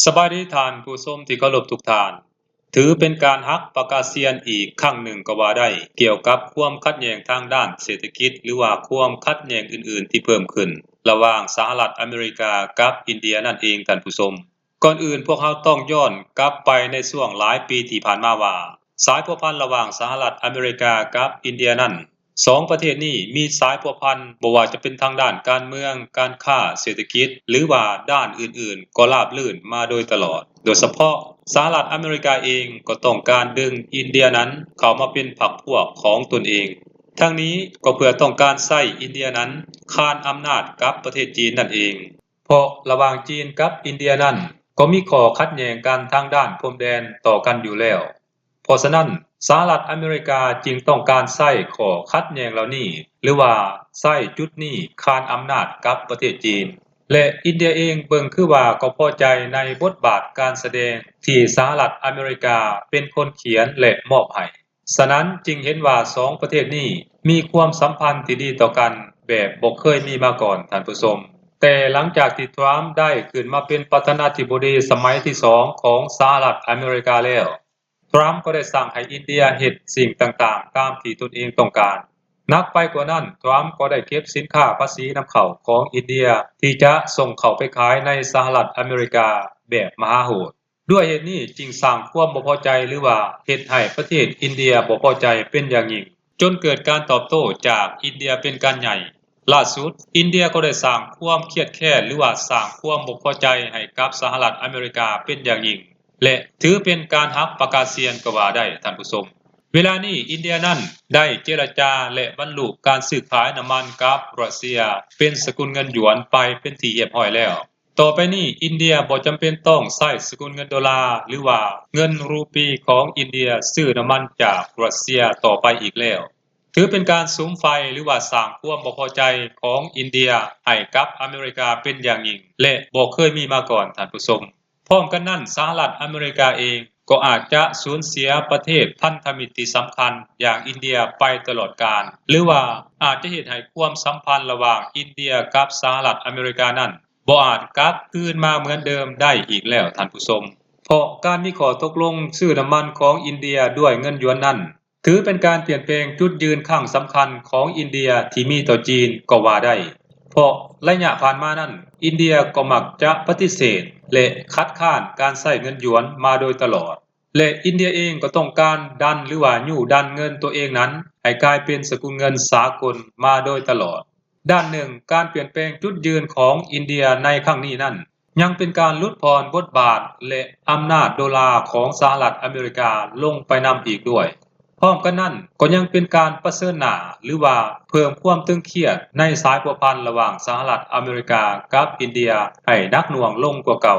ສະບາຍດີທ່ານຜູ້ຊົມທີ່ເຄົາລົບທຸກທ່ານ. ຖືເປັນການຫັກປາກາຊຽນອີກຄັ້ງໜຶ່ງກໍວ່າໄດ້ ກ່ຽວກັບຄວາມຂັດແຍ່ງທາງດ້ານເສດຖະກິດ ຫຼືວ່າຄວາມຂັດແຍ່ງອື່ນໆທີ່ເພີ່ມຂຶ້ນ ລະຫວ່າງສະຫະລັດອາເມລິກາກັບອິນເດຍນັ້ນເອງທ່ານຜູ້ຊົມ. ກ່ອນອື່ນພວກເຮົາຕ້ອງຍ້ອນກັບໄປໃນຊ່ວງຫຼາຍປີທີ່ຜ່ານມາວ່າ ສາຍພົວພັນລະຫວ່າງສະຫະລັດອາເມລິກາກັບອິນເດຍນັ້ນ ສອງປະເທດນີ້ມີສາຍພົວພັນ ບໍ່ວ່າຈະເປັນທາງດ້ານການເມືອງ, ການຄ້າ, ເສດຖະກິດ ຫຼືວ່າດ້ານອື່ນໆກໍລາບລື່ນມາໂດຍຕະຫຼອດ. ໂດຍສະເພາະສະຫະລັດອາເມລິກາເອງກໍຕ້ອງການດຶງອິນເດຍນັ້ນເຂົ້າມາເປັນພັກພວກຂອງຕົນເອງ. ທັງນີ້ກໍເພື່ອຕ້ອງການໃຊ້ອິນເດຍນັ້ນຄານອຳນາດກັບປະເທດຈີນນັ້ນເອງ. ເພາະລະຫວ່າງຈີນກັບອິນເດຍນັ້ນກໍມີຂໍ້ຂັດແຍ່ງກັນທາງດ້ານພົມແດນຕໍ່ກັນຢູ່ແລ້ວ. ເພາະສະນັ້ນ ສະຫະລັດອາເມລິກາຈຶ່ງຕ້ອງການໃຊ້ຂໍ້ຂັດແຍ່ງເຫຼົ່ານີ້ ຫຼືວ່າໃຊ້ຈຸດນີ້ຄານອຳນາດກັບປະເທດຈີນ ແລະ ອິນເດຍເອງເບິ່ງຄືວ່າກໍພໍໃຈໃນບົດບາດການສະແດງທີ່ສະຫະລັດອາເມລິກາເປັນຄົນຂຽນ ແລະ ມອບໃຫ້. ສະນັ້ນຈຶ່ງເຫັນວ່າສອງປະເທດນີ້ມີຄວາມສຳພັນທີ່ດີຕໍ່ກັນແບບບໍ່ເຄີຍມີມາກ່ອນທ່ານຜູ້ຊົມ. ແຕ່ຫຼັງຈາກທີ່ທຣຳໄດ້ຂຶ້ນມາເປັນປະທານາທິບໍດີສະໄໝທີສອງຂອງສະຫະລັດອາເມລິກາແລ້ວ ທຣຳກໍໄດ້ສັ່ງໃຫ້ອິນເດຍເຮັດສິ່ງຕ່າງໆຕາມທີ່ຕົນເອງຕ້ອງການ. ໜັກໄປກວ່ານັ້ນ ທຣຳກໍໄດ້ເກັບສິນຄ້າພາສີນຳເຂົ້າຂອງອິນເດຍທີ່ຈະສົ່ງເຂົ້າໄປຂາຍໃນສະຫະລັດອາເມລິກາແບບມະຫາໂຫດ. ດ້ວຍເຫດນີ້ຈຶ່ງສ້າງຄວາມບໍ່ພໍໃຈ ຫຼືວ່າເຮັດໃຫ້ປະເທດອິນເດຍບໍ່ພໍໃຈເປັນຢ່າງຍິ່ງ ຈົນເກີດການຕອບໂຕ້ຈາກອິນເດຍເປັນການໃຫຍ່. ຫຼ້າສຸດ ອິນເດຍກໍໄດ້ສ້າງຄວາມຄຽດແຄ້ນ ຫຼືວ່າສ້າງຄວາມບໍ່ພໍໃຈໃຫ້ກັບສະຫະລັດອາເມລິກາເປັນຢ່າງຍິ່ງ ແລະ ຖືເປັນການຫັກປາກາຊຽນກໍວ່າໄດ້ທ່ານຜູ້ຊົມ. ເວລານີ້ອິນເດຍນັ້ນໄດ້ເຈລະຈາ ແລະ ບັນລຸການຊື້ຂາຍນ້ຳມັນກັບຣັດເຊຍເປັນສະກຸນເງິນຢວນໄປເປັນທີ່ຮຽບຮ້ອຍແລ້ວ. ຕໍ່ໄປນີ້ອິນເດຍບໍ່ຈຳເປັນຕ້ອງໃຊ້ສະກຸນເງິນໂດລາ ຫຼືວ່າເງິນຣູປີຂອງອິນເດຍຊື້ນ້ຳມັນຈາກຣັດເຊຍຕໍ່ໄປອີກແລ້ວ. ຖືເປັນການສຸມໄຟ ຫຼືວ່າສ້າງຄວາມບໍ່ພໍໃຈຂອງອິນເດຍໃຫ້ກັບອາເມລິກາເປັນຢ່າງຍິ່ງ ແລະ ບໍ່ເຄີຍມີມາກ່ອນທ່ານຜູ້ຊົມ. ພ້ອມກັນນັ້ນ ສະຫະລັດອາເມລິກາເອງກໍອາດຈະສູນເສຍປະເທດພັນທະມິດທີ່ສຳຄັນຢ່າງອິນເດຍໄປຕະຫຼອດການ ຫຼືວ່າອາດຈະເຮັດໃຫ້ຄວາມສຳພັນລະຫວ່າງອິນເດຍກັບສະຫະລັດອາເມລິການັ້ນ ບໍ່ອາດກັບຄືນມາເໝືອນເດີມໄດ້ອີກແລ້ວທ່ານຜູ້ຊົມ. ເພາະການມີຂໍ້ຕົກລົງຊື້ນ້ຳມັນຂອງອິນເດຍດ້ວຍເງິນຢວນນັ້ນ ຖືເປັນການປ່ຽນແປງຈຸດຢືນຄັ້ງສຳຄັນຂອງອິນເດຍທີ່ມີຕໍ່ຈີນກໍວ່າໄດ້. ເພາະໄລຍະຜ່ານມານັ້ນ ອິນເດຍກໍມັກຈະປະຕິເສດ ແລະ ຄັດຄ້ານການໃຊ້ເງິນຢວນມາໂດຍຕະຫຼອດ. ແລະ ອິນເດຍເອງກໍຕ້ອງການດັນ ຫຼືວ່າຍູ້ດັນເງິນຕົວເອງນັ້ນໃຫ້ກາຍເປັນສະກຸນເງິນສາກົນມາໂດຍຕະຫຼອດ. ດ້ານໜຶ່ງ, ການປ່ຽນແປງຈຸດຢືນຂອງອິນເດຍໃນຄັ້ງນີ້ນັ້ນ ຍັງເປັນການຫຼຸດຜ່ອນບົດບາດ ແລະ ອຳນາດໂດລາຂອງສະຫະລັດອາເມລິກາລົງໄປນຳອີກດ້ວຍ. ພ້ອມກັນນັ້ນກໍຍັງເປັນການປະເຊີນໜ້າ ຫຼືວ່າເພີ່ມຄວາມຕຶງຄຽດໃນສາຍພົວພັນລະຫວ່າງສະຫະລັດອາເມລິກາກັບອິນເດຍໃຫ້ໜັກໜ່ວງລົງກວ່າເກົ່າ.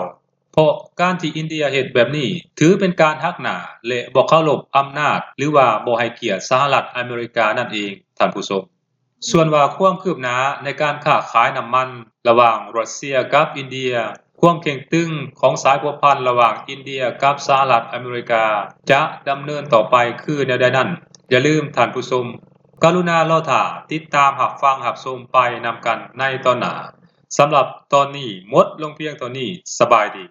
ເພາະການທີ່ອິນເດຍເຮັດແບບນີ້ ຖືເປັນການຫັກໜ້າ ແລະ ບໍ່ເຄົາລົບອຳນາດ ຫຼືວ່າບໍ່ໃຫ້ກຽດສະຫະລັດອາເມລິການັ້ນເອງທ່ານຜູ້ຊົມ. ສ່ວນວ່າຄວາມຄືບໜ້າໃນການຄ້າຂາຍນ້ຳມັນລະຫວ່າງຣັດເຊຍກັບອິນເດຍ, ຄວາມເຄັ່ງຕຶງຂອງສາຍພົວພັນລະຫວ່າງອິນເດຍກັບສະຫະລັດອາເມລິກາຈະດຳເນີນຕໍ່ໄປຄືແນວໃດນັ້ນ, ຢ່າລືມທ່ານຜູ້ຊົມ ກະລຸນາລໍຖ້າຕິດຕາມຮັບຟັງຮັບຊົມໄປນຳກັນໃນຕອນໜ້າ. ສຳລັບຕອນນີ້ໝົດລົງພຽງເທົ່ານີ້. ສະບາຍດີ.